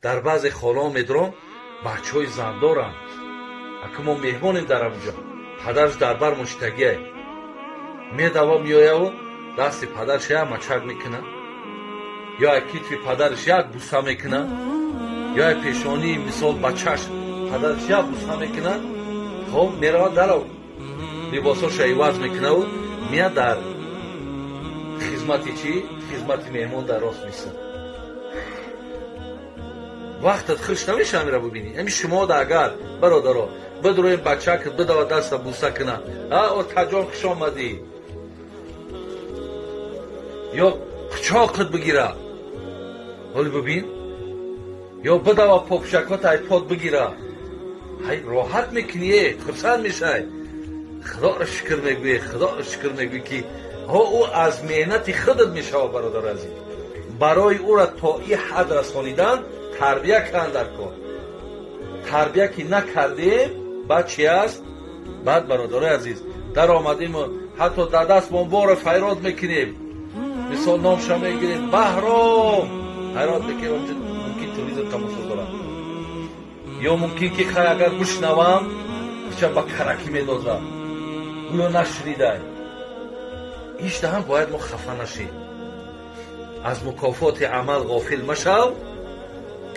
Дар баъзе хонаҳо медуром, бачаҳои зандоранд. Ака, мо меҳмонем дар ҳамунҷо, падараш дар бар муштагиай, медава, меояву дасти падараш як мачак мекунад ё як китфи падараш як буса мекунад, ё як пешонии, мисол, бачаш падараш як буса мекунад. Хоб, меравад, дарав либосоша иваз мекунаву меяд, дар хизмати чӣ, хизмати меҳмон дар рост месад. Вақтат хуш намеша амира бубинӣ. Ами шумода агар, бародаро, бидроем, бачакат бидава, даста буса куна: «А, отаҷон, хуш омадӣ», ё қучоқат бигира, ҳоли бубин, ё бидава, попшакота ай под бигира, ҳай, роҳат мекунӣ, э хурсанд мешай, Худоро шукр мегӯӣ, Худоро шукр мегӯӣ, ки ҳо ӯ аз меҳнати худат мешавад. Бародар азиз, барои ӯра то и ҳад расонидан тарбия кардан дар кор. Тарбия ки накардем, баъд чи аст? Баъд, бародарои азиз, даромадему ҳатто дар дастмон боро файрод мекунем, мисол, номша мегирем, Баҳром файрод мекунем. Мумкин телевизор тамошо дорам ё мумкин ки, хай, агар бишнавам, ча ба каракӣ медозам, гӯё нашнидай. Ишдаҳам бояд мо хафа нашем. Аз мукофоти амал ғофил машав,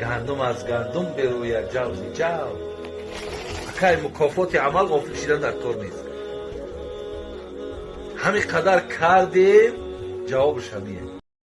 гандум аз гандум берӯяд, ҷав зи ҷав. Акай, мукофоти амал ғофил шидан дар кор нест. Ҳамин қадар кардем, ҷавобаш ҳамие.